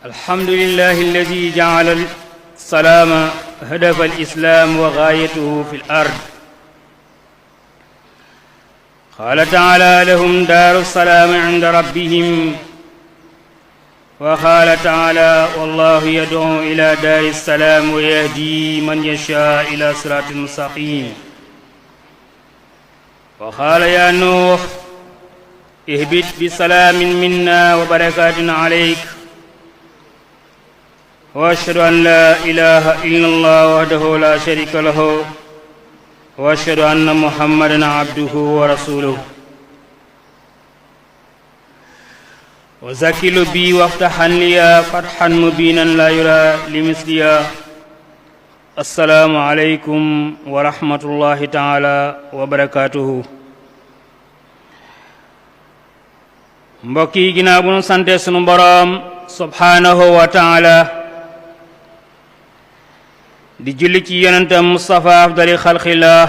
الحمد لله الذي جعل السلام هدف الإسلام وغايته في الأرض. قال تعالى: لهم دار السلام عند ربهم. وقال تعالى: والله يدعو إلى دار السلام ويهدي من يشاء إلى صراط مستقيم. وقال: يا نوح اهبط بسلام منا وبركات عليك. وأشهد أن لا إله إلا الله وحده لا شريك له وأشهد أن محمدا عبده ورسوله. وزكي بي وافتحا لي فتحا مبينا لا يرى لمثليا. السلام عليكم ورحمة الله تعالى وبركاته. mbokk yi ginnaaw bu nu sante sunu boroom subhaanahu wa taala di julli ci yonentam Mustafa afdali xalqillah,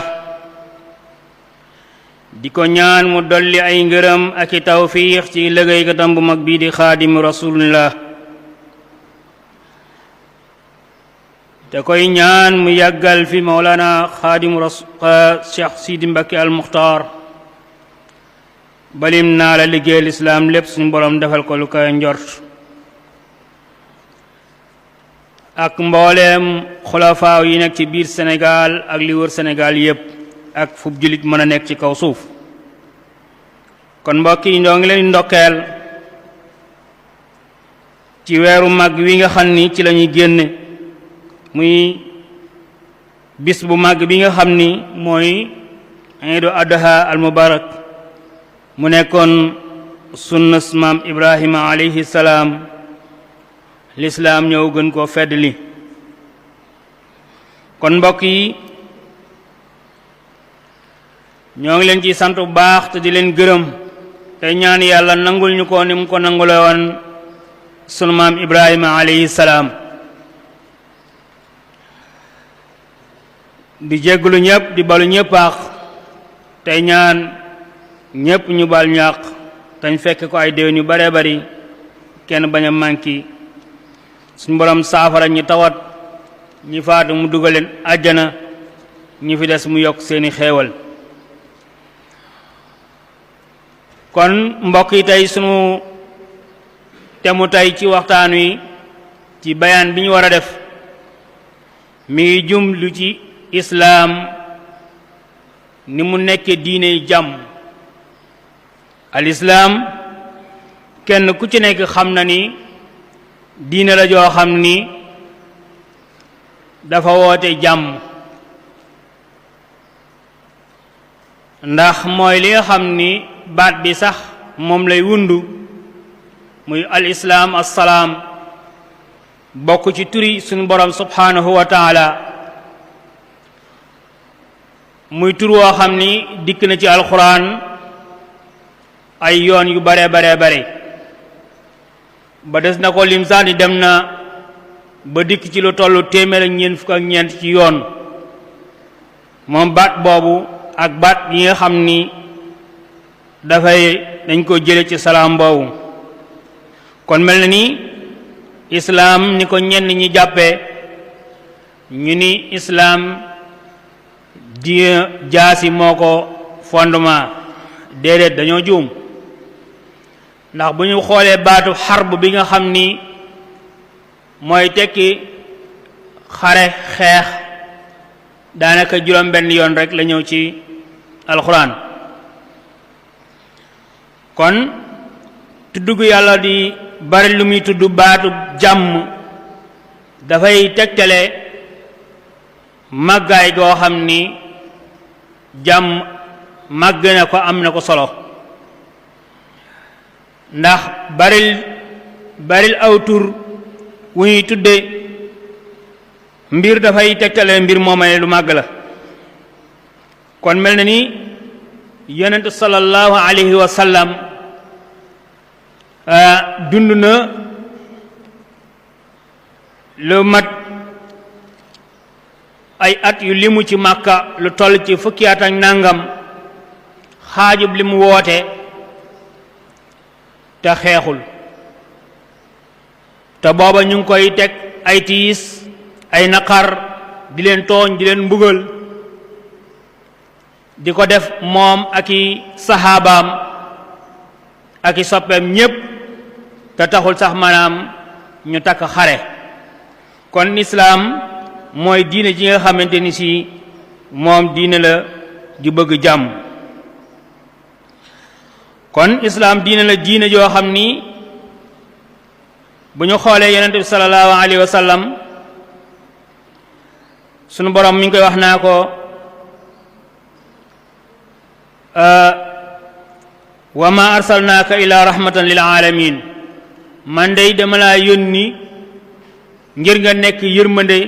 di ko ñaan mu dolli ay ngërëm ak i tawfiix ci liggéeykatam bu mag bii di xaadimu rasulillah, te koy ñaan mu yàggal fi mawlana xaadimu Cheikh Sidi Mbacke al Muxtaar balim naa la liggéey lislaam lépp suñu boroom defal ko lu koy njort, ak mbooleem xulafaaw yi nekk ci biir Sénégal ak li wër Sénégal yépp ak fu jullit mën a nekk ci kaw suuf. kon mbokk yi ñoo ngi leen ndokkeel ci weeru mag wi nga xam ni ci lañuy génne, muy bis bu mag bi nga xam ni mooy Iidu Adha al Mubarak, mu nekkoon sunnas maam Ibrahima alayhi salaam, lislaam ñëw gën koo feddli. kon mbokk yi ñoo ngi leen ci sant bu baax te di leen gërëm te ñaan yàlla nangul ñu ko ni mu ko nangule woon sunu maam Ibrahima alayhi salaam. di jégglu ñépp di balu ñépp àq tey ñaan ñépp ñu bal ñàq tañ fekk ko ay déwén yu bare bari, kenn bañ a manki. suñu borom saafara ñi tawat, ñi faatu mu dugal leen àjjana, ñi fi des mu yokk seeni xéewal. kon mbokk yi tey sunu temu tey ci waxtaan wi ci bayaan bi ñu war a def mi ngi jumlu ci islaam ni mu nekke diiney jàmm. al islaam kenn ku ci nekk xam na ni diine la joo xam ni dafa woote jàmm, ndax mooy li nga xam ni baat bi sax moom lay wundu, muy al islaam assalaam, bokk ci turi suñu borom subhanahu wa taala, muy tur woo xam ni dikk na ci alquran ay yoon yu bare bare bare, ba des na ko lim sax ni dem na ba dikk ci lu tollu téeméer ak ñeent fukk ak ñeent ci yoon. moom baat boobu ak baat yi nga xam ni dafay dañ ko jële ci salaam boobu. kon mel na ni islaam ni ko ñenn ñi jàppee, ñu ni islaam di jaasi moo ko fondement. déedéet, dañoo juum. ndax bu ñu xoolee baatu xarb bi nga xam ni mooy tekki xare, xeex, daanaka juróom benn yoon rek la ñëw ci alxuraan. kon tudd gu yàlla di bari lu muy tudd baatu jàmm dafay tegtale màggaay goo xam ni jàmm màgg na ko, am na ko solo. ndax baril aw tur wu ñuy tudde mbir dafay tegtale mbir moomale lu màgg la. kon mel na ni yonent sallallahu alayhi wa sallam dund na lu mat ay at yu limu ci Màkka, lu toll ci fukki at ak nangam, xaajub li mu woote te xeexul. te booba ñu ngi koy teg ay tiis ay naqar di leen tooñ di leen mbugal di ko def moom ak i saxaabaam ak i soppeem ñépp te taxul sax maanaam ñu takk xare kon islaam mooy diine ji nga xamante ni si moom diine la ju bëgg jàmm kon islaam diine la diine joo xam ni bu ñu xoolee yonent bi sallallahu alayhi wa sallam sunu borom mi ngi koy wax naa ko wa ma arsalnaaka ila rahmatan lil alamin man dey dama laa yónni ngir nga nekk yërmande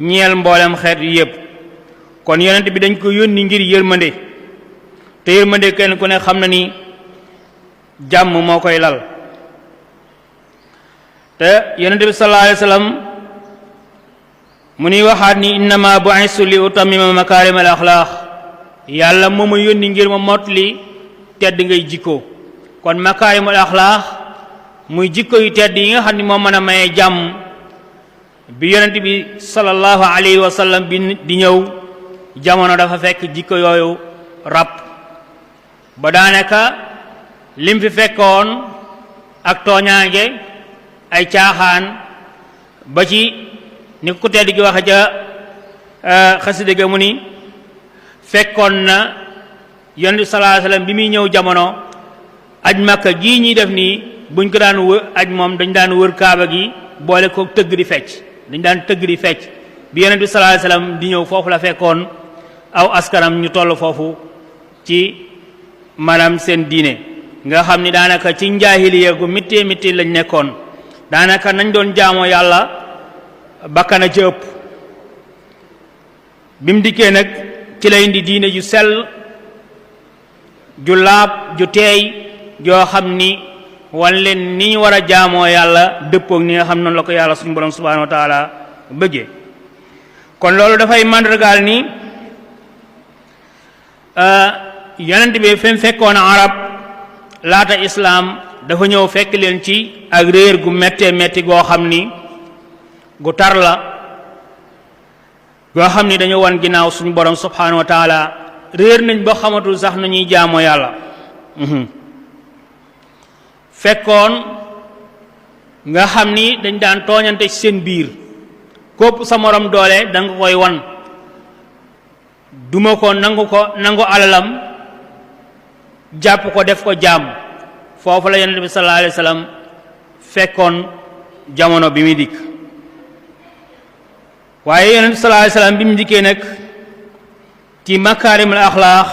ñeel mboolem xeet yépp kon yonent bi dañ ko yónni ngir yërmande te yërmande kenn ku ne xam na ni jàmm moo koy lal te yonent bi sallallahu alayhi wa sallam mu nuy waxaat ni innama bu'istu li utammima makarim al axlaaq yàlla moo ma yónni ngir ma mottali tedd ngay jikko kon makarim al axlaaq muy jikko yu tedd yi nga xam ni moo mën a maye jàmm bi yonent bi sallallahu alayhi wa sallam bi di ñëw jamono dafa fekk jikko yooyu rab ba daanaka lim fi fekkoon ak tooñaange ay caaxaan ba ci ni ku tedd gi waxe ca xasida ga mu ni fekkoon na yonent bi sallallahu alayhi wa sallam bi muy ñëw jamono aj Makka gii ñuy def nii buñ ko daan wër aj moom dañ daan wër kaaba gi boole ko tëgg di fecc dañ daan tëgg di fecc bi yonent bi sallallahu alayhi wasallam di ñëw foofu la fekkoon aw askanam ñu toll foofu ci maanaam seen diine nga xam ni daanaka ci njaahiliya gu mittee mitti lañ nekkoon daanaka nañ doon jaamoo yàlla bakkana ci ëpp bi mu dikkee nag ci la indi diine ju sell ju laab ju teey joo xam ni wan leen ni ñu war a jaamoo yàlla dëppoog ni nga xam noonu la ko yàlla suñu borom subhanahu wa taala bëggee kon loolu dafay màndargaal ni yonent bi fi mu fekkoon arab laata islaam dafa ñëw fekk leen ci ak réer gu méttee métti goo xam ni gu tar la goo xam ni dañu wan ginnaaw suñu borom subhanahu wa taala réer nañ ba xamatul sax nu ñuy jaamoo yàlla fekkoon nga xam ni dañ daan tooñante ci seen biir képp sa morom doole danga koy wan duma ko nangu alalam jàpp ko def ko jaam foofu la yonent bi sallallahu alayhi wa sallam fekkoon jamono bi muy dikk waaye yonent bi sallallahu alayhi wa sallam bi mu dikkee nag ci makaarimul axlaaq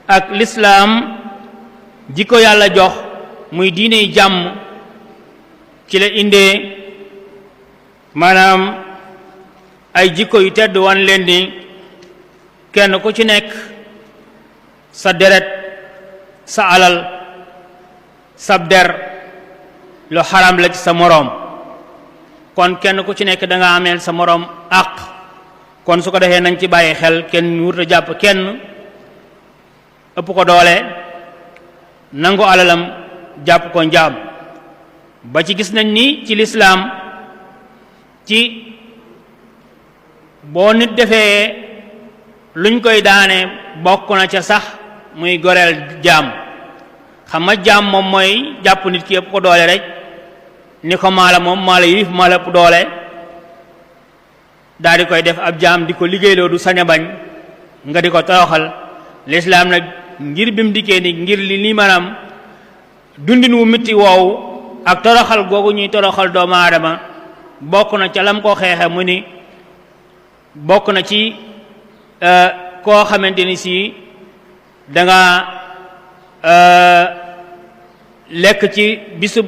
ak lislaam ji ko yàlla jox muy diine jàmm ci la indee maanaam ay jikko yu tedd wan leen ni kenn ku ci nekk sa deret sa alal sab der lu xaram la ci sa moroom kon kenn ku ci nekk da nga ameel sa moroom àq kon su ko defee nañ ci bàyyi xel kenn wurta jàpp kenn ëpp ko doole nangu alalam jàpp ko njaam ba ci gis nañ ni ci lislaam ci boo nit defee luñ koy daane bokk na ca sax muy goreel jaam xam nga jaam moom mooy jàpp nit ki ëpp ko doole rek ni ko maala moom maala yilif maala ëpp doole daal di koy def ab jaam di ko liggéeyloo du sañ a bañ nga di ko toroxal lislaam nag ngir bi mu dikkee ni ngir li maanaam dundin wu mitti woowu ak toroxal googu ñuy toroxal doomu aadama bokk na ca lam ko xeexe mu ni bokk na ci koo xamante ni si danga lekk ci bisub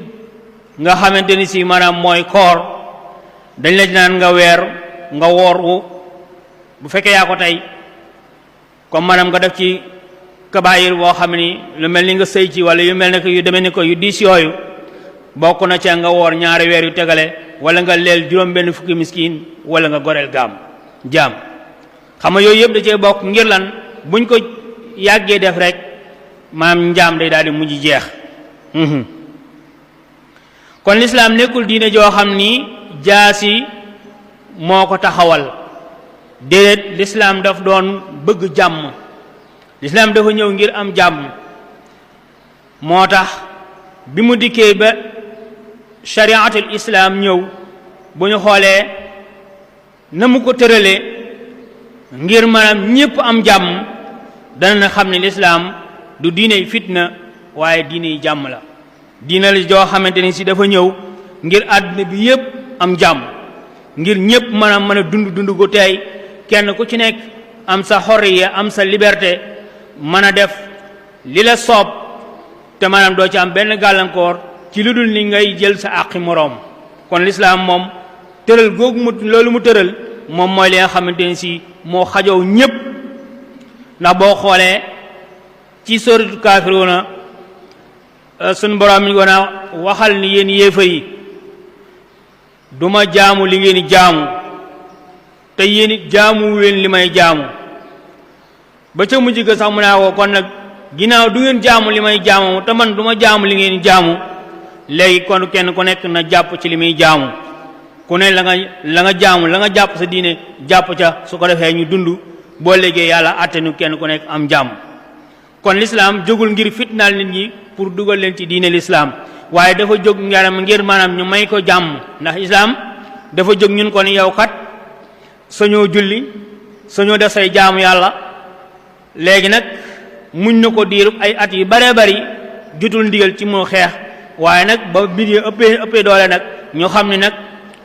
nga xamante ni si maanaam mooy koor dañ la naan nga weer nga woor bu fekkee yaa ko tey comme maanaam nga def ci kabaayir boo xam ni lu mel ni nga sëy ci wala yu mel ne ko yu demee ni ko yu diis yooyu bokk na ca nga woor ñaari weer yu tegale wala nga leel juróom benn fukki miskin wala nga goreel jaam xam nga yooyu yëpp da cee bokk ngir lan buñ ko yàggee def rek maam njaam day daal di mujj jeex kon l'islam nekkul diine joo xam ni jaasi moo ko taxawal déedéet l'islam daf doon bëgg jàmm l'islam dafa ñëw ngir am jàmm moo tax bi mu dikkee ba shariatul islam ñëw bu ñu xoolee na mu ko tëralee ngir maanaam ñépp am jàmm dana na xam ne l'islam du diine fitna waaye diine yi jàmm la diine la joo xamante ni si dafa ñëw ngir àdduna bi yépp am jàmm ngir ñépp maanaam mën a dund gu teey kenn ku ci nekk am sa xorriya am sa liberté mën a def li la soob te maanaam doo ci am benn gàllankoor ci lu dul ni ngay jël sa àqi moroom kon l'islam moom tëral googu loolu mu tëral moom mooy li nga xamante ni si moo xajow ñépp ndax boo xoolee ci suratul kaafiruuna sunu borom mi ngi waxal ni yéen yéefar yi duma jaamu li ngeen di jaamu te yéen it jaamu leen li may jaamu ba ca mujj ga sax mu naa ko kon nag ginnaaw du ngeen jaamu li may jaamu te man duma jaamu li ngeen di jaamu léegi kon kenn ku nekk na jàpp ci li muy jaamu ku ne la nga jaamu la nga jàpp sa diine jàpp ca su ko defee ñu dund boo léegi yàlla àtte nu kenn ku nekk am jàmm kon l'islam jógul ngir fitnaal nit ñi pour dugal leen ci diine l'islam waaye dafa jóg ngir maanaam ñu may ko jàmm ndax islam dafa jóg ñun ko ni yow kat sañoo julli sañoo def say jaamu yàlla léegi nag muñ na ko diirub ay at yu baree bari jutul ndigal ci moo xeex waaye nag ba mbir yi ëppee doole nag ñu xam ne nag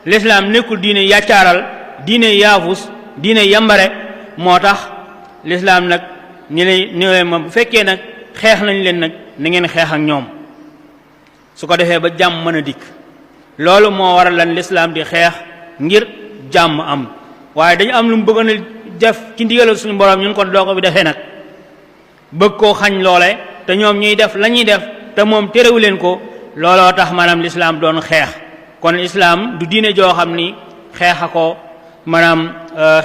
l'islam nekkul diine yàccaaral diine yaafus diine yambare moo tax l'islam nag ni lay ma bu fekkee nag xeex nañ leen nag na ngeen xeex ak ñoom su ko defee ba jàmm mën a dikk loolu moo waral lan l'islam di xeex ngir jàmm am waaye dañu am lu mu bëggoon a def ci ndigalal suñu borom ñun kon doo ko bi defee nag bëgg koo xañ loole te ñoom ñuy def la ñuy def te moom terewu leen ko looloo tax maanaam l'islam doon xeex kon islam du diine joo xam ni xeexa ko maanaam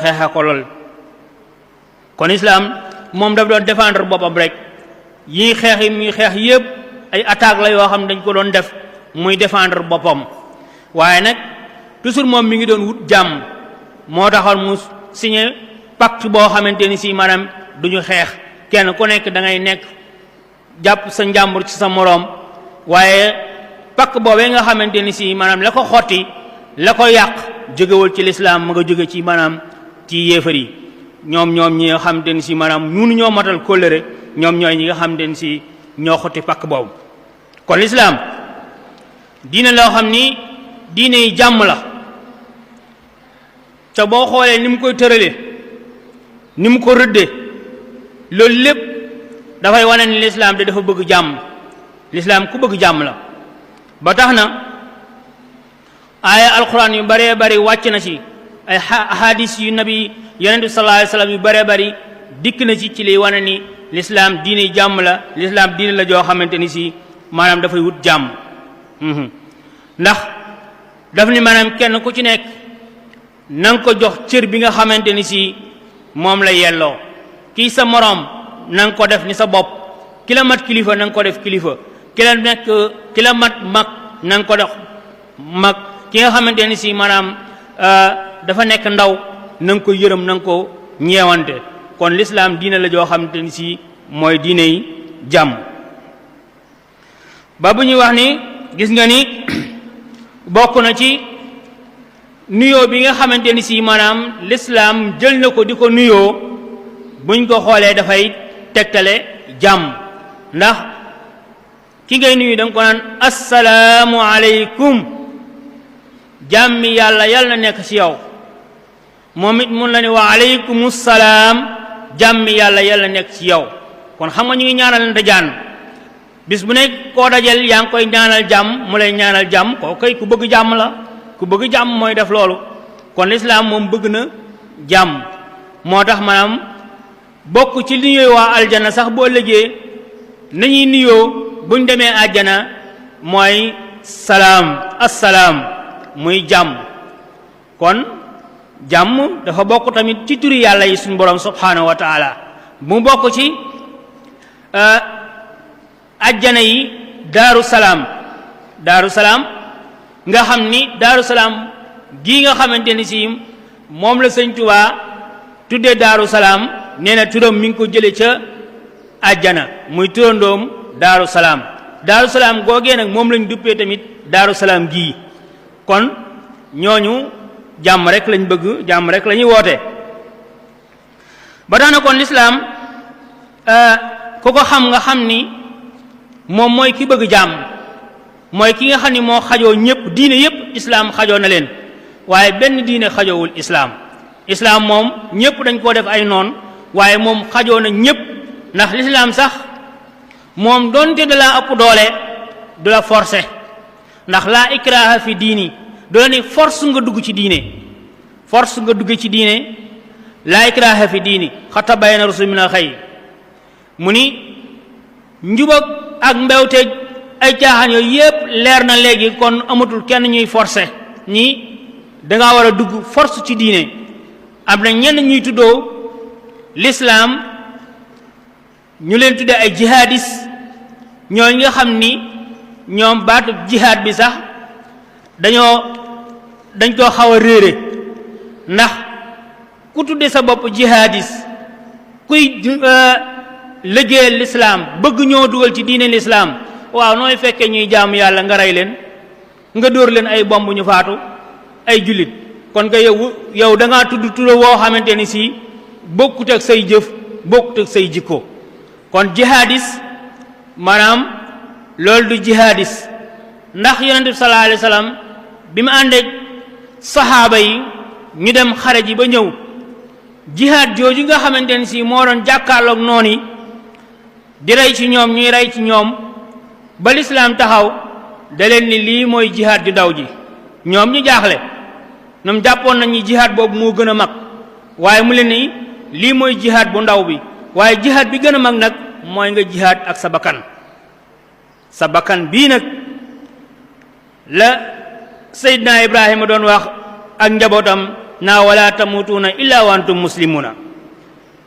xeexa ko lool kon islam moom daf doon défendre boppam rek yi xeex yi muy xeex yépp ay attaque la yoo xam ne dañ ko doon def muy défendre boppam waaye nag toujours moom mi ngi doon wut jàmm moo taxoon mu signé pacte boo xamante ni si maanaam duñu xeex kenn ku nekk da ngay nekk jàpp sa njàmbur ci sa moroom waaye pacte boobee nga xamante ni si maanaam la ko xotti la ko yàq jógewul ci l'islam ma nga jóge ci maanaam ci yéefar yi ñoom ñi nga xamante ni si maanaam ñunu ñoo matal kóllëre ñoom ñooy ñi nga xamante ni si ñoo xotti pacte boobu kon l'islam diine loo xam ni diine yi jàmm la te boo xoolee ni mu koy tërale ni mu ko rëdde loolu lépp dafay wane ni l'islam de dafa bëgg jàmm l'islam ku bëgg jàmm la ba tax na aaya alquran yu baree bari wàcc na ci ay hadis yu nabi yonent bi sallallahu alayhi wasallam yu baree bari dikk na ci liy wane ni l'islam diine yi jàmm la l'islam diine la joo xamante ni si maanaam dafay wut jàmm ndax daf ni maanaam kenn ku ci nekk na nga ko jox cër bi nga xamante ni si moom la yelloo kii sa moroom na nga ko def ni sa bopp ki la mat kilifa na nga ko def kilifa ki la mat mag na nga ko def mag ki nga xamante ni si maanaam dafa nekk ndaw na nga ko yërëm na nga ko ñeewante kon l'islam diine la joo xamante ni si mooy diine yi jàmm ba bu ñuy wax ni gis nga ni bokk na ci nuyoo bi nga xamante ni si maanaam l'islam jël na ko di ko nuyoo buñ ko xoolee dafay tegtale jàmm ndax ki ngay nuyu da nga ko naan assalaamu aleykum jàmmi yàlla na nekk ci yow moom it mun la ne wa aleykumu salaam jàmmi yàlla na nekk ci yow kon xam nga ñu ngi ñaanalante jàmm bis bu nekk koo dajel yaa ngi koy ñaanal jàmm mu lay ñaanal jàmm koo koy ku bëgg jàmm la ku bëgg jàmm mooy def loolu kon l'islam moom bëgg na jàmm moo tax maanaam bokk ci li ñuy waa aljana sax boo ëllëgee nañuy nuyoo buñ demee àjjana mooy salaam assalaam muy jàmm kon jàmm dafa bokk tamit ci turi yàlla yi suñu borom subhanahu wa taala mu bokk ci àjjana yi daaru salaam nga xam ni Daaru Salaam gii nga xamante ni si moom la Sëñ Tuubaa tuddee Daaru Salaam nee na turam mi ngi ko jële ca àjjana muy turandoom Daaru Salaam Daaru Salaam googee nag moom lañ duppee tamit Daaru Salaam gii kon ñooñu jàmm rek lañ bëgg jàmm rek la ñuy woote ba tax na kon lislaam ku ko xam nga xam ni moom mooy ki bëgg jàmm mooy ki nga xam ni moo xajoo ñëpp diine yëpp islaam xajoo na leen waaye benn diine xajoowul islaam moom ñëpp dañ koo def ay noon waaye moom xajoo na ñëpp ndax lislaam sax moom doonte da laa ëpp doole du la forcer ndax laa ikraha fi diini du la ni force nga dugg ci diine force nga dugg ci diine laa ikraha fi diini xad tabayyana rushdu minal ghayy mu ni njubag ak mbewte ay caaxaan yooyu yépp leer na léegi kon amatul kenn ñuy forcer ñi dangaa war a dugg force ci diine am na ñenn ñuy tuddoo l'islam ñu leen tuddee ay jihadis ñooñu nga xam ni ñoom baatu jihaad bi sax dañ koo xaw a réere ndax ku tudde sa bopp jihadis kuy liggéeyal l'islam bëgg ñoo dugal ci diine l'islam waaw nooy fekkee ñuy jaamu yàlla nga rey leen nga dóor leen ay bomb ñu faatu ay jullit kon nga yow da ngaa tudd tudd woo xamante ni si bokkut ak say jëf bokkut ak say jikko kon jihadis maanaam loolu du jihadis ndax yonent bi sallallahu alayhi wasallam bi mu àndeek saxaaba yi ñu dem xare ji ba ñëw jihaad jooju nga xamante ni si moo doon jàkkaarloog noonu yi di rey ci ñoom ñuy rey ci ñoom ba lislaam taxaw da leen ni lii mooy jihaad ju daw ji ñoom ñu jaaxle ñoom jàppoon nañu jihaad boobu moo gën a mag waaye mu leen ni lii mooy jihaad bu ndaw bi waaye jihaad bi gën a mag nag mooy nga jihaad ak sa bakkan bii nag la Seydina Ibrahima doon wax ak njabootam naa wala tamutuuna illa wa antum muslimuna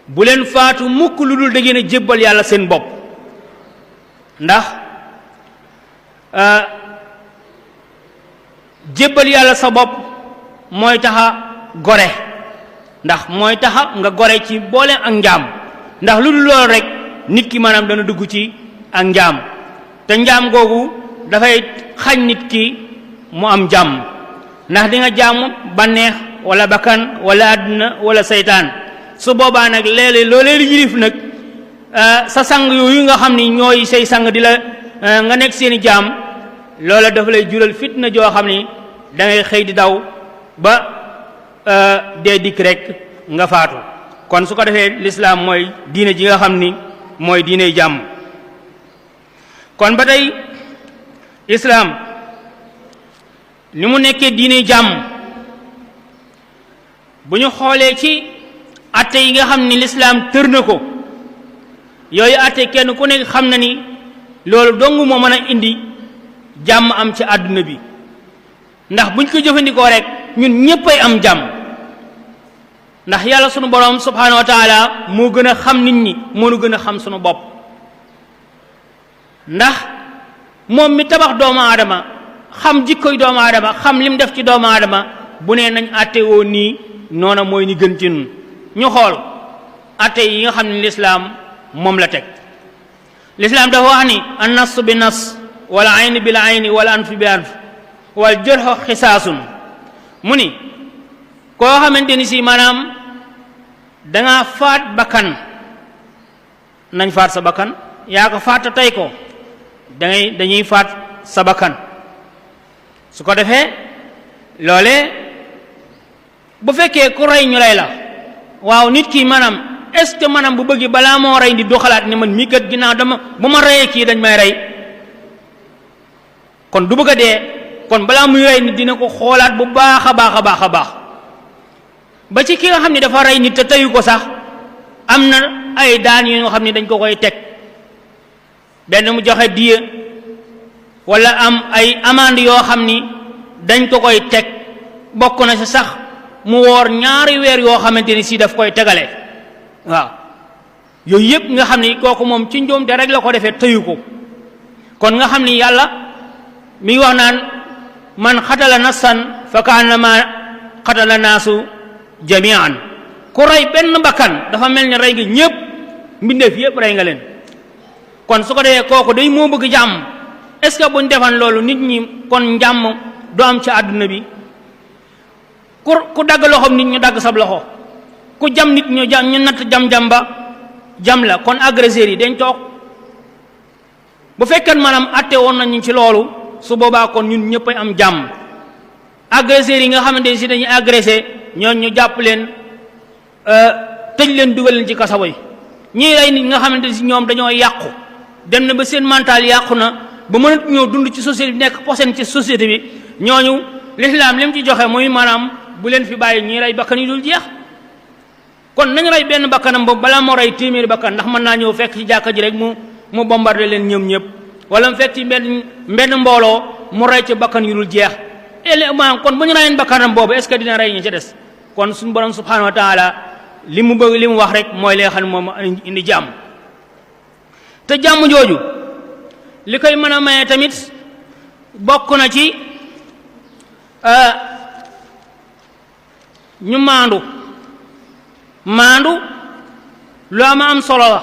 bu leen faatu mukk lu dul da ngeen a jébbal yàlla seen bopp ndax jébbal yàlla sa bopp mooy taxa gore ndax mooy taxa nga gore ci boole ak njaam ndax lu dul loolu rek nit ki maanaam dana dugg ci ak njaam te njaam googu dafay xañ nit ki mu am jàmm ndax di nga jàmm bànneex wala bakkan wala àdduna wala seytaan su boobaa nag léeg-léeg loolee li yilif nag sa sang yooyu nga xam ni ñooy say sang di la nga nekk seeni jaam loola dafa lay jural fitna joo xam ni da ngay xëy di daw ba dee dikk rek nga faatu kon su ko defee lislaam mooy diine ji nga xam ni mooy diine jàmm kon ba tey islaam ni mu nekkee diine jàmm bu ñu xoolee ci atte yi nga xam ni lislaam tër na ko yooyu atte kenn ku nekk xam na ni loolu dong moo mën a indi jàmm am ci àdduna bi ndax buñ ko jëfandikoo rek ñun ñéppay am jàmm ndax yàlla sunu borom subhanahu wa taala moo gën a xam nit ñi moo nu gën a xam sunu bopp ndax moom mi tabax doomu aadama xam jikkoy doomu aadama xam lim def ci doomu aadama bu nee nañ atte woo nii noona mooy ni gën ci nun ñu xool atte yi nga xam ne lislaam moom la teg lislaam dafa wax ni an nas bi nas wala ayn bil ayni wala anf bi anf wal jërxo xisaasun mu ni koo xamante ni si maanaam danga faat bakkan nañ faat sa bakkan yaa ko faat tey ko dañuy faat sa bakkan su ko defee loole bu fekkee ku rey ñu rey la waaw nit ki maanaam est-ce que maanaam bu bëgg balaa moo rey nit du xalaat ni man mii kat ginnaaw dama bu ma reyee kii dañ may rey kon du bëgg a dee kon balaa muy rey nit dina ko xoolaat bu baax a baax a baax a baax ba ci ki nga xam ne dafa rey nit te teyu ko sax am na ay daan yu nga xam ne dañ ko koy teg benn mu joxe diya wala am ay amande yoo xam ni dañ ko koy teg bokk na ci sax mu woor ñaari weer yoo xamante ni si daf koy tegale waaw yooyu yëpp nga xam ni kooku moom ci njuumte rek la ko defee tëyu ko kon nga xam ni yàlla mi ngi wax naan man xatala nafsan fa kaannama xatala naasu jamian ku rey benn bakkan dafa mel ni rey nga ñépp mbindeef yépp rey nga leen kon su ko defee kooku day moo bëgg jàmm est-ce que buñ defan loolu nit ñi kon njàmm du am ci àdduna bi ku dagg loxoom nit ñu dagg sab loxo ku jam nit ñu natt jam ba jam la kon agresseurs yi dañ toog bu fekkee maanaam atte woon nañu ci loolu su boobaa kon ñun ñëpp am jàmm agresseurs yi nga xamante ne si dañuy agressé ñoon ñu jàpp leen tëj leen dugal leen ci kaso yi ñii rey nit nga xamante ne si ñoom dañoo yàqu dem na ba seen mental yàqu na ba mënat ñoo dund ci société bi nekk posen ci société bi ñooñu l'islam li mu ci joxe muy maanaam bu leen fi bàyyi ñii rey bakkan yi dul jeex kon nañu rey benn bakkanam boobu balaa moo rey téeméeri bakkan ndax mën naa ñëw fekk ci jàkka ji rek mu bombardé leen ñoom ñëpp wala mu fekk ci mbenn mbooloo mu rey ci bakkan yu dul jeex maanaam kon bu ñu reyeen bakkanam boobu est ce que dina rey ñi ca des kon suñu borom subhanahu wa taala li mu bëgg li mu wax rek mooy li nga xam ne moom indi jàmm te jàmm jooju li koy mën a maye tamit bokk na ci ñu maandu lu am solo la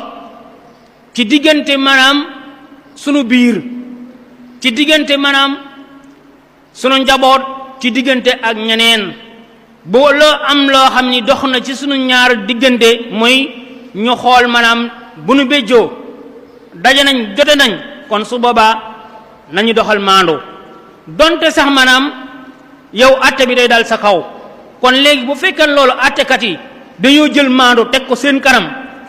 ci diggante maanaam sunu biir ci diggante maanaam sunu njaboot ci diggante ak ñeneen boo loo am loo xam ni dox na ci sunu ñaar diggante mooy ñu xool maanaam bu nu béjjoo daje nañ jote nañ kon su boobaa nañu doxal maandu donte sax maanaam yow atte bi day dal sa kaw kon léegi bu fekkee loolu attekat yi dañoo jël maandu teg ko seen kanam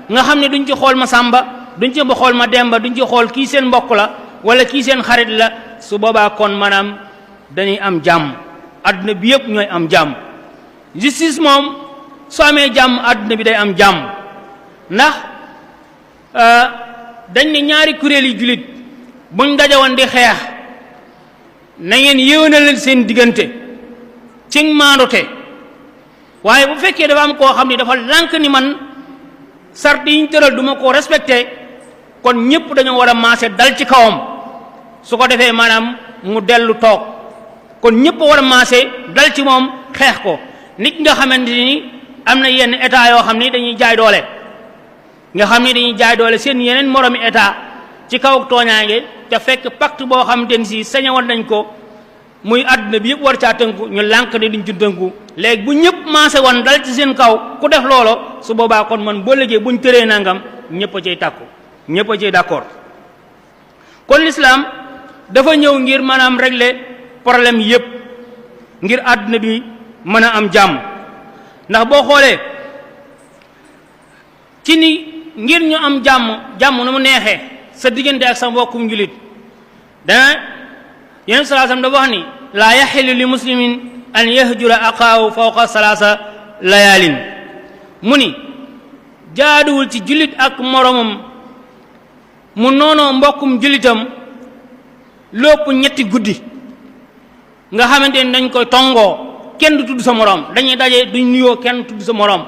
nga xam ne duñ ci xool ma sàmba duñ ci xool ma demba duñ ci xool kii seen mbokk la wala kii seen xarit la su boobaa kon maanaam dañuy am jàmm adduna bi yëpp ñooy am jàmm justice moom soo amee jàmm adduna bi day am jàmm ndax dañ ne ñaari kuréel yi jullit buñ dajawoon di xeex na ngeen yéwénal seen diggante ci maandute waaye bu fekkee dafa am koo xam ne dafa lànk ni man sart yi ñu tëral du ma koo respecté kon ñëpp dañoo war a maase dal ci kawam su ko defee maanaam mu dellu toog kon ñëpp war a maase dal ci moom xeex ko nit nga xamante ni am na yenn état yoo xam ni dañuy jaay doole nga xam ni dañuy jaay doole seen yeneen moromi état ci kaw tooñaange te fekk pacte boo xamante ni si sañewoon nañ ko muy àdduna bi yëpp war caa tënku ñu lànk ne duñ ci tënku léegi bu ñëpp maase woon dal ci seen kaw ku def loolo su boobaa kon man boo léegi buñ tëree nangam ñëpp a cay tàkku ñëpp a cay d'accord kon l'islam dafa ñëw ngir maanaam régler problème yëpp ngir àdduna bi mën a am jàmm ndax boo xoolee ci ni ngir ñu am jàmm nu mu neexee sa diggante ak sa mbokkum njulit dana yonent sallallahu alayhi wasallam dafa wax ni laa yaxilu li muslimin an yahjura aqaahu fawqa salaasa layaalin mu ni jaaduwul ci jullit ak moromam mu noonoo mbokkum jullitam lépp ñetti guddi nga xamante ni dañ koy tongoo kenn du tudd sa morom dañuy daje duñ nuyoo kenn tudd sa morom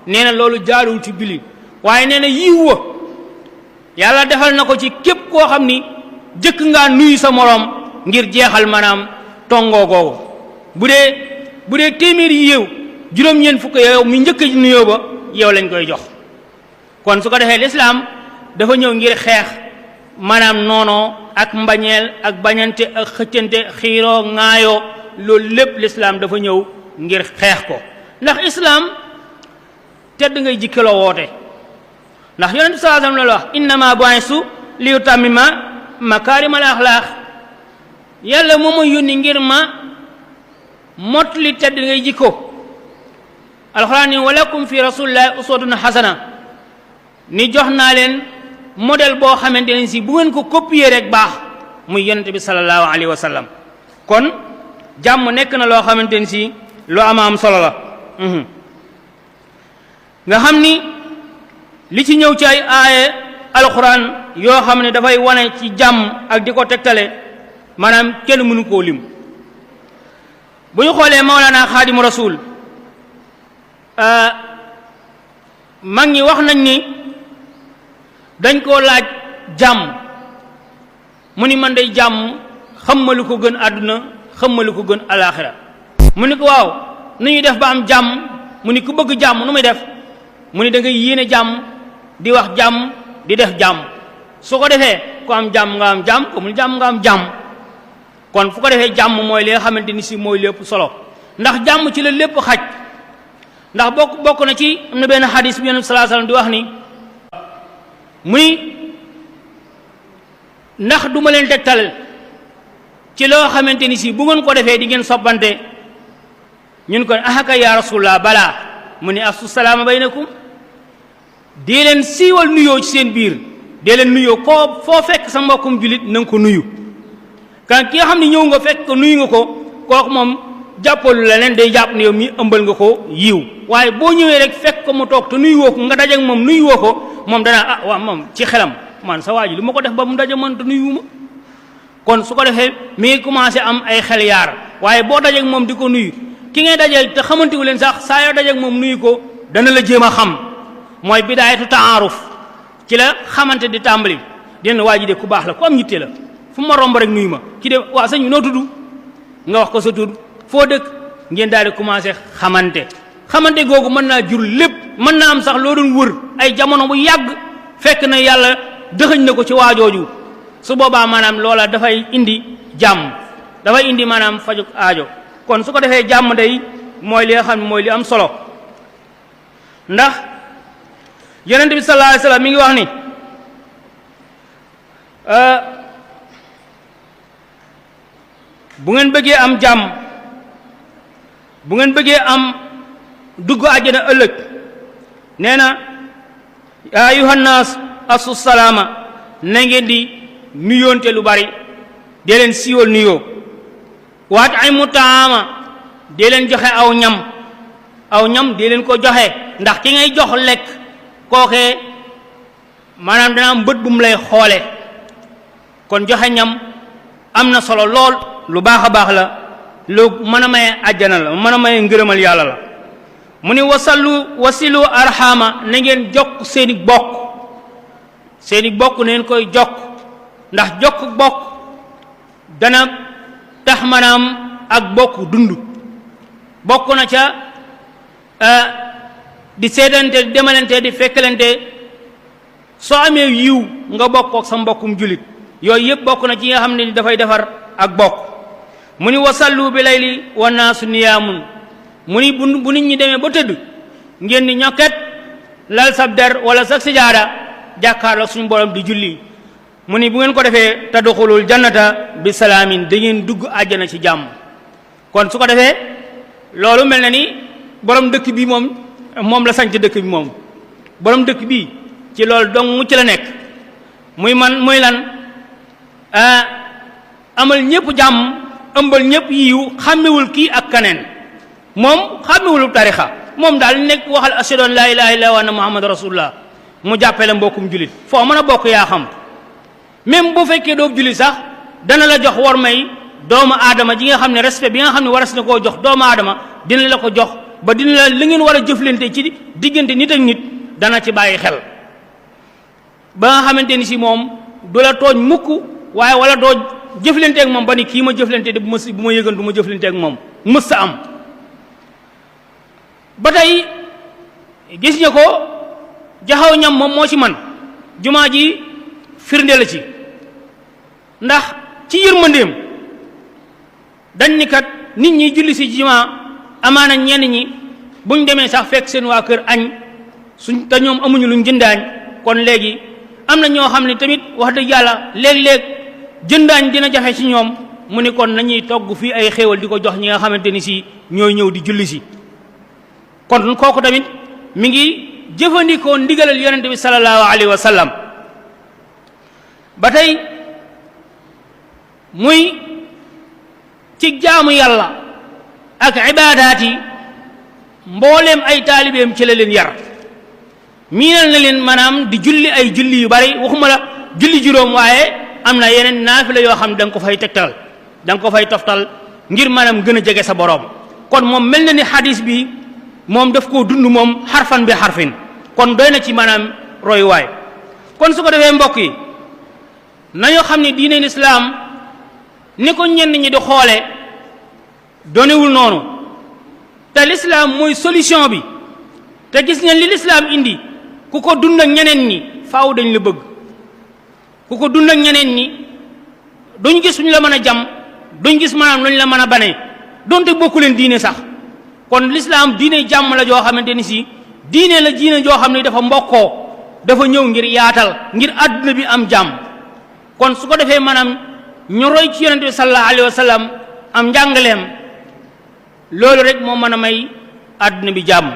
nee na loolu jaaduwul ci jullit waaye nee na yiw wa yàlla defal na ko ci képp koo xam ni jëkk ngaa nuyu sa morom ngir jeexal maanaam tongoo googu bu dee téeméeri yiw juróom-ñeent fukk yow mi njëkk a nuyoo ba yow lañ koy jox kon su ko defee lislaam dafa ñëw ngir xeex maanaam noonoo ak mbañeel ak bañante ak xëccante xiiroo ŋaayoo loolu lépp lislaam dafa ñëw ngir xeex ko ndax islaam tedd ngay jikkaloo woote ndax yonent sallallahu alayhi wasallam la wax innama bu'istu li utammima makaarimal axlaaq yàlla moo ma yónni ngir ma mott li tedd ngay jikko alxuraan ni walakum fi rasulillahi uswatun hasana ni jox naa leen modèle boo xamante ne si bu ngeen ko copier rek baax muy yonent bi sallallahu alayhi wa sallam kon jàmm nekk na loo xamante ne si lu am solo la nga xam ni li ci ñëw ci ay aaye alxuraan yoo xam ne dafay wane ci jàmm ak di ko tegtale maanaam kenn mënu koo lim bu ñu xoolee Mawlana Xaadimu Rasul mag ñi wax nañ ni dañ koo laaj jàmm mu ni man day jàmm xam ma lu ko gën àdduna xëmmali ko gën alaxira mu ni ko waaw nu ñuy def ba am jàmm mu ni ku bëgg jàmm nu muy def mu ni da ngay yéene jàmm di wax jàmm di def jàmm su ko defee ku am jàmm nga am jàmm ku mu jàmm nga am jàmm kon fu ko defee jàmm mooy li nga xamante ni si mooy lépp solo ndax jàmm ci la lépp xaj ndax bokk na ci am na benn xadis bi Yonent bi sallallahu alayhi wasallam di wax ni mu ni ndax duma leen tegtal ci loo xamante ni si bu ngeen ko defee di ngeen soppante ñun ko ahaka ya rasulullah balaa mu ni afsu salaama baynakum dee leen siiwal nuyoo ci seen biir dee leen nuyoo koo foo fekk sa mbokkum julit na nga ko nuyu kan ki nga xam ne ñëw nga fekk ko nuyu nga ko kooku moom jàppalu la leen day jàpp ne yow mi ëmbal nga ko yiw waaye boo ñëwee rek fekk ko mu toog te nuyu woo ko nga dajeek moom nuyu woo ko moom danaa ah waaw moom ci xelam man sa waa ji lu ma ko def ba mu daje man te nuyu ma kon su ko defee mi ngi commencé am ay xel yaar waaye boo dajeek moom di ko nuyu ki ngay dajeel te xamantiwu leen sax saa yoo dajeek moom nuyu ko dana la jéem a xam mooy bidaayatu taaruf ci la xamante di tàmbali dina waa ji de ku baax la ku am yitte la fu ma romb rek nuyu ma ki de waa sëñ bi noo tudd nga wax ko sa tur foo dëkk ngeen daal di commencé xamante googu mën naa jur lépp mën naa am sax loo doon wër ay jamono bu yàgg fekk na yàlla dëxëñ na ko ci waajooju su boobaa maanaam loola dafay indi jàmm dafay indi maanaam fajuk aajo kon su ko defee jàmm day mooy li nga xam ne mooy li am solo ndax yonent bi sallallahu alayhi wasallam mi ngi wax ni bu ngeen bëggee am jàmm bu ngeen bëggee am dugg àjjana ëllëg nee na yaa ayyuhan naas asu salaama na ngeen di nuyoonte lu bari dee leen siiwal nuyoo waat ay mu taama dee leen joxe aw ñam dee leen ko joxe ndax ki ngay jox lekk kookee maanaam dana am bët bu mu lay xoole kon joxe ñam am na solo lool lu baax a baax la lu mën a maye àjjana la mën a maye ngërëmal yàlla la mu ni wasilu arxama na ngeen jokk seeni bokk na ngeen koy jokk ndax jokk bokk dana tax maanaam ak bokk dund bokk na ca di seedante di demalante di fekkalante soo amee yiw nga bokk ak sa mbokkum julit yooyu yëpp bokk na ci nga xam ne dafay defar ak bokk mu ni wasallu bi layli wa naasu niyaamun mu ni bu nit ñi demee ba tëdd ngeen ni ñokket lal sab der wala sa sijaada jàkkaarloo suñu borom di julli mu ni bu ngeen ko defee tadxulul jannata bi salaamin da ngeen dugg àjjana ci jàmm kon su ko defee loolu mel na ni borom dëkk bi moom la sañc dëkk bi moom borom dëkk bi ci loolu dong mu ci la nekk muy lan amal ñëpp jàmm ëmbal ñëpp yiw xàmmewul kii ak kaneen moom xàmmewul tarixa moom daal nekk waxal ashhadu an laa ilaaha illallaah wa anna muhammad rasulullah mu jàppee la mbokkum julit foo mën a bokk yaa xam même bu fekkee doob julit sax dana la jox war may doomu aadama ji nga xam ne respect bi nga xam ne waras na koo jox doomu aadama dina la ko jox ba dina la li ngeen war a jëflante ci diggante nit ak nit dana ci bàyyi xel ba nga xamante ni si moom du la tooñ mukk waaye wala doo jëflante ak moom ba ni kii ma jëflante de bu ma yëgan du ma jëflante ak moom mës sa am ba tey gis nga ko jaxaw ñam moom moo ci man jumaa ji firnde la ci ndax ci yërmandeem dañ ni kat nit ñi julli si jumaa amaana ñenn ñi buñ demee sax fekk seen waa kër añ suñ te ñoom amuñu luñ jëndaañ kon léegi am na ñoo xam ne tamit wax dëgg yàlla léeg-léeg jëndaañ dina jafe ci ñoom mu ni kon nañuy togg fii ay xéewal di ko jox ñi nga xamante ni si ñooy ñëw di julli si kon kooku tamit mi ngi jëfandikoo ndigalal yonente bi sallallahu alayhi wa sallam ba tey muy ci jaamu yàlla ak ibaadaat yi mbooleem ay taalibeem ci la leen yar miinal na leen maanaam di julli ay julli yu bari waxuma la julli juróom waaye am na yeneen naafila yoo xam da nga ko fay tegtal da nga ko fay toftal ngir maanaam gën a jege sa boroom kon moom mel na ni xadis bi moom daf koo dund moom xarfan bi xarfin kon doy na ci maanaam royuwaay kon su ko defee mbokk yi nañoo xam ne diine lislaam ni ko ñenn ñi di xoole donewul noonu te l'islam mooy solution bi te gis ngeen li l'islam indi ku ko dund ak ñeneen ñi faaw dañ la bëgg ku ko dund ak ñeneen ñi duñ gis ñu la mën a jam duñ gis maanaam luñ la mën a banee donte bokku leen diine sax kon l'islam diine jàmm la joo xamante ni si diine la diine joo xam ne dafa mbokkoo dafa ñëw ngir yaatal ngir àdduna bi am jàmm kon su ko defee maanaam ñu roy ci yonente bi sallallahu alayhi wa sallam am njàngaleem loolu rek moo mën a may àdduna bi jàmm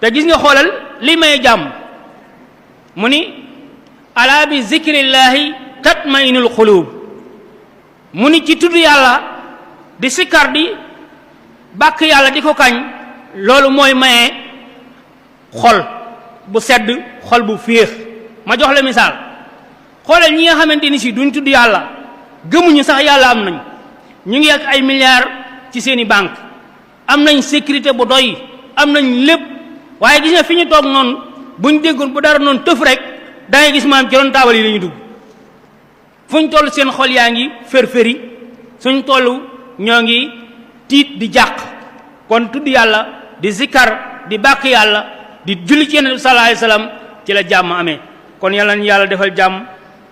te gis nga xoolal li may jàmm mu ni ala bi zikrillahi tatmainul xulub mu ni ci tudd yàlla di sikkar di bàkk yàlla di ko kañ loolu mooy maye xol bu sedd xol bu féex ma jox la misaal xoolal ñi nga xamante ni si duñ tudd yàlla gëmuñu sax yàlla am nañ ñu ngi ak ay milliards ci seeni banque am nañ sécurité bu doy am nañ lépp waaye gis nga fi ñu toog noonu buñ déggoon bu dara noonu tëf rek da ngay gis maam ci ron taabal yi la ñu dugg fuñ toll seen xol yaa ngi fër-fëri suñ toll ñoo ngi tiit di jàq kon tudd yàlla di zikkar di bàkk yàlla di julli ci yonent bi sallallahu alayhi wasallam ci la jàmm amee kon yàlla na yàlla defal jàmm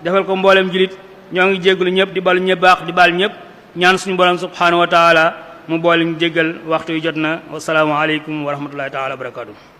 defal ko mboolem julit ñoo ngi jégalu ñëpp di balu ñëpp baax di bal ñëpp ñaan suñu borom subhanahu wa taala mu boole ñu jéggal waxtu yu jot na wasalaamu aleykum wa rahmatullahi taala wa barakatuh